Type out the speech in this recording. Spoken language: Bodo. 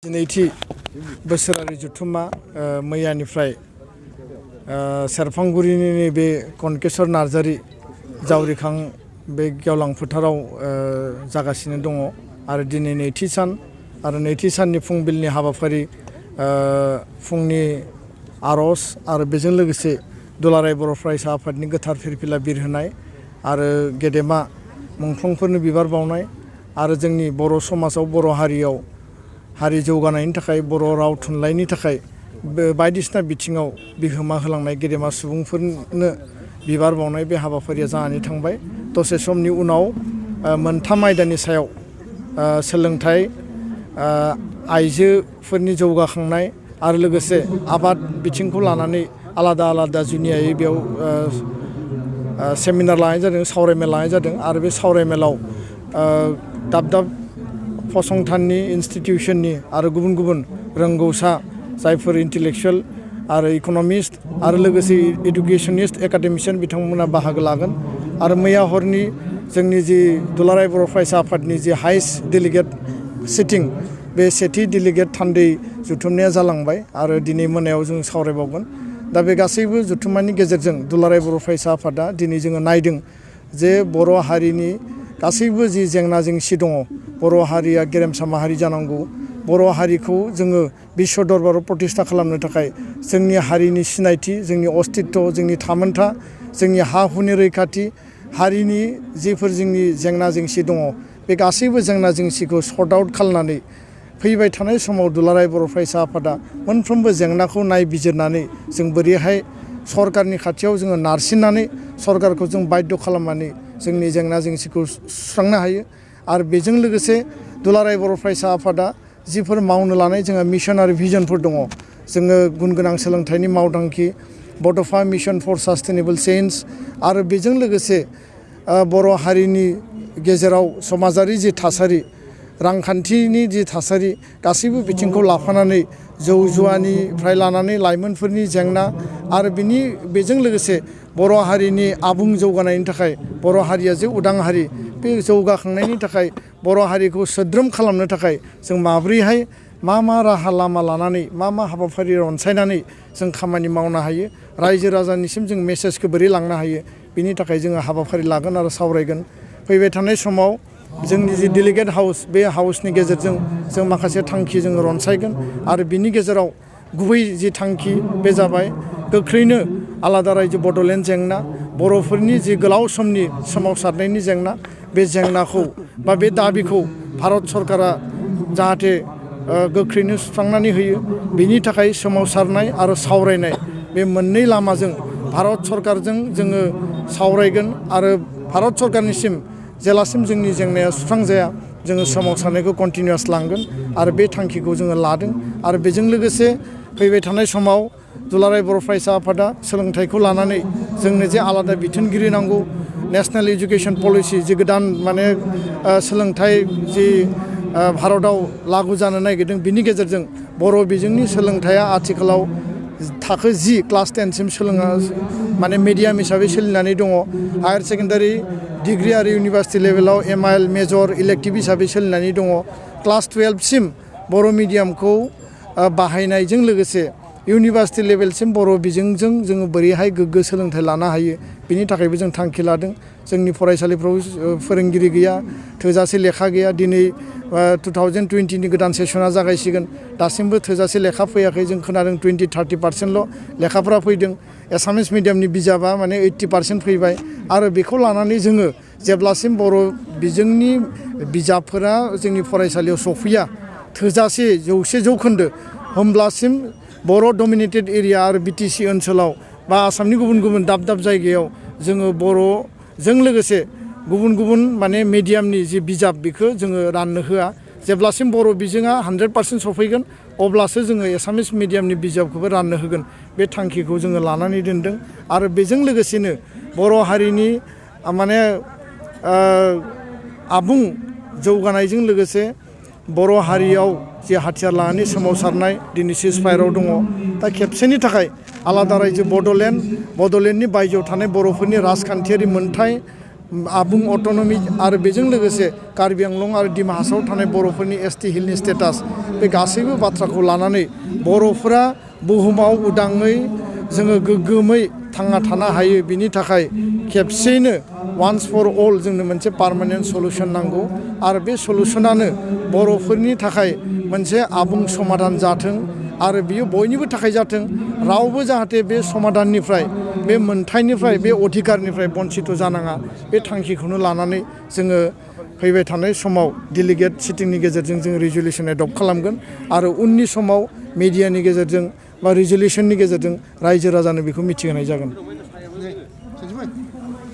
नैथि बोसोरारि जथुम्मा मैयानिफ्राय सेरफांगुरिनि नैबे कनकेश्वर नार्जारी जावरिखां बे गेवलां फोथाराव जागासिनो दङ आरो दिनै नैथि सान आरो नैथि साननि फुंबिलनि हाबाफारि फुंनि आर'ज आरो बेजों लोगोसे दुलाराय बर' फरायसा आफादनि गोथार फिरफिला बिरहोनाय आरो गेदेमा मुंख्लंफोरनो बिबार बावनाय आरो जोंनि बर' समाजाव बर' हारियाव हारि जौगानायनि थाखाय बर' राव थुनलाइनि थाखाय बायदिसिना बिथिङाव बिहोमा होलांनाय गेदेमा सुबुंफोरनो बिबार बावनाय बे हाबाफारिया जानानै थांबाय। दसे समनि उनाव मोनथाम आयदानि सायाव सोलोंथाइ, आइजोफोरनि जौगाखांनाय आरो लोगोसे आबाद बिथिंखौ लानानै आलादा आलादा जुनियायै बेयाव सेमिनार लानाय जादों, सावरायमेल लानाय जादों आरो बे सावरायमेलाव दाब दाब फसंथाननि इन्सटिटिउसननि आरो गुबुन गुबुन रोंगौसा जायफोर इन्टेलेक्सुयेल आरो इक'नमिस्ट आरो लोगोसे इडुकेसनिस्ट एकाडेमिशियान बिथांमोना बाहागो लागोन आरो मैया हरनि जोंनि जि दुलाराय बर' फरायसा आफादनि जि हाइस्ट डेलिगेट सिटिं बे सेथि डेलिगेट थान्दै जथुमनाया जालांबाय आरो दिनै मोनायाव जों सावरायबावगोन। दा बे गासैबो जथुम्मानि गेजेरजों दुलाराय बर' फरायसा आफादा दिनै जोङो नायदों जे बर' हारिनि गासैबो जि जेंना जेंसि दङ, बर' हारिया गेरेमसा माहारि जानांगौ, बर' हारिखौ जोङो बिश्व दरबाराव प्रतिष्ठा खालामनो थाखाय जोंनि हारिनि सिनायथि, जोंनि अस्तित्व, जोंनि थामोन्था, जोंनि हा हुनि रैखाथि, हारिनि जिफोर जोंनि जेंना जेंसि दङ बे गासैबो जेंना जेंसिखौ सर्ट आउट खालामनानै फैबाय थानाय समाव दुलाराय बर' फरायसा आफादा मोनफ्रोमबो जेंनाखौ नायबिजिरनानै जों बोरैहाय सरकारनि खाथियाव जोङो नारसिननानै सरकारखौ जों बाध्य खालामनानै जोंनि जेंना जेंसिखौ सुस्रांनो हायो आरो बेजों लोगोसे दुलाराय बर' फरायसा आफादा जिफोर मावनो लानाय जोंहा मिशन आरो भिजनफोर दङ, जोङो गुन गोनां सोलोंथाइनि मावथांखि, बड'फा मिशन फर सास्टेनेबल चेन्ज आरो बेजों लोगोसे बर' हारिनि गेजेराव समाजारि जि थासारि, रांखान्थिनि जि थासारि गासैबो बिथिंखौ लाफानानै जौ जुवानिफ्राय लानानै लाइमोनफोरनि जेंना आरो बेजों लोगोसे बर' हारिनि आबुं जौगानायनि थाखाय बर' हारिया जे उदां हारि बे जौगाखांनायनि थाखाय बर' हारिखौ सोद्रोम खालामनो थाखाय जों माब्रैहाय मा राहा लामा लानानै मा हाबाफारि रनसायनानै जों खामानि मावनो हायो, रायजो राजानिसिम जों मेसेजखौ बोरै लांनो हायो, बिनि थाखाय जोङो हाबाफारि लागोन आरो सावरायगोन। फैबाय थानाय समाव जोंनि जि डेलिगेट हाउस बे हाउसनि गेजेरजों जों माखासे थांखि जोङो रनसायगोन आरो बिनि गेजेराव गुबै जि थांखि बे जाबाय गोख्रैनो आलादा रायजो बड'लेण्ड जेंना, बर'फोरनि जि गोलाव समनि सोमावसारनायनि जेंना, बे जेंनाखौ बा बे दाबिखौ भारत सरकारा जाहाथे गोख्रैनो सुस्रांनानै होयो, बिनि थाखाय सोमावसारनाय आरो सावरायनाय बे मोननै लामाजों भारत सरकारजों जोङो सावरायगोन आरो भारत सरकारनिसिम जेलासिम जोंनि जेंनाया सुस्रांजाया जोङो सोमावसारनायखौ कन्टिनिउआस लांगोन आरो बे थांखिखौ जोङो लादों आरो बेजों लोगोसे फैबाय थानाय समाव दुलाराय बर' फरायसा आफादा सोलोंथाइखौ लानानै जोंनो जे आलादा बिथोनगिरि नांगौ, नेशनेल इडुकेसन पलिसि जि गोदान सोलोंथाइ जि भारताव लागु जानो नागिरदों, बिनि गेजेरजों बर' बिजोंनि सोलोंथाइया आथिखालाव थाखो 10 क्लास 10सिम मिडियाम हिसाबै सोलिनानै दङ। हायार सेकेन्डारि डिग्री आरो इउनिभार्सिटि लेभेलाव MIL मेजर इलेक्टिभ हिसाबै सोलिनानै दङ। क्लास 12सिम बर' मिडियामखौ बाहायनायजों लोगोसे इउनिभार्सिटि लेभेलसिम बर' बिजोंजों जोङो बोरैहाय गोग्गो सोलोंथाइ लानो हायो, बिनि थाखायबो जों थांखि लादों। जोंनि फरायसालिफ्राव फोरोंगिरि गैया, थोजासे लेखा गैया। दिनै 2020नि गोदान सेसना जागायसिगोन, दासिमबो थोजासे लेखा फैयाखै। जों खोनादों 20-30%ल' लेखाफ्रा फैदों। एसामिस मिडियामनि बिजाबा 80% फैबाय आरो बेखौ लानानै जोङो जेब्लासिम बर' बिजोंनि बिजाबफोरा जोंनि फरायसालियाव सफैया थोजासे 100% होमब्लासिम बर' डमिनेटेड एरिया आरो BTC ओनसोलाव बा आसामनि गुबुन गुबुन दाब दाब जायगायाव जोङो बर'जों लोगोसे गुबुन गुबुन मिडियामनि जि बिजाब बेखौ जोङो राननो होआ। जेब्लासिम बर' बिजोङा 100% सफैगोन अब्लासो जोङो एसामिस मिडियामनि बिजाबखौबो राननो होगोन। बे थांखिखौ जोङो लानानै दोनदों आरो बेजों लोगोसेनो बर' हारिनि आबुं जौगानायजों लोगोसे बर' हारियाव जे हाथियार लानानै सोमावसारनाय दिनै सिजफायाराव दङ। दा खेबसेनि थाखाय आलादा रायजो बड'लेण्डनि बायजोआव थानाय बर'फोरनि राजखान्थियारि मोनथाय आबुं अट'नमि आरो बेजों लोगोसे कार्बि आंलं आरो डिमा हासाराव थानाय बर'फोरनि एसटि हिलनि स्टेटास बे गासैबो बाथ्राखौ लानानै बर'फोरा बुहुमाव उदाङै जोङो गोग्गोमै थांना थानो हायो बिनि थाखाय खेबसेयैनो वान्स फर अल जोंनो मोनसे पार्मानेन्ट सलुसन नांगौ आरो बे सलुसनानो बर'फोरनि थाखाय मोनसे आबुं समाधान जाथों आरो बियो बयनिबो थाखाय जाथों रावबो जाहाथे बे समाधाननिफ्राय बे मोनथायनिफ्राय बे अधिकारनिफ्राय बन्सित जानाङा बे थांखिखौनो लानानै जोङो फैबाय थानाय समाव डेलिगेट सिटिंनि गेजेरजों जों रिजलिउसन एडप्ट खालामगोन आरो उननि समाव मिडियानि गेजेरजों बा रिजलिउसननि गेजेरजों रायजो राजानो बेखौ मिथिहोनाय जागोन।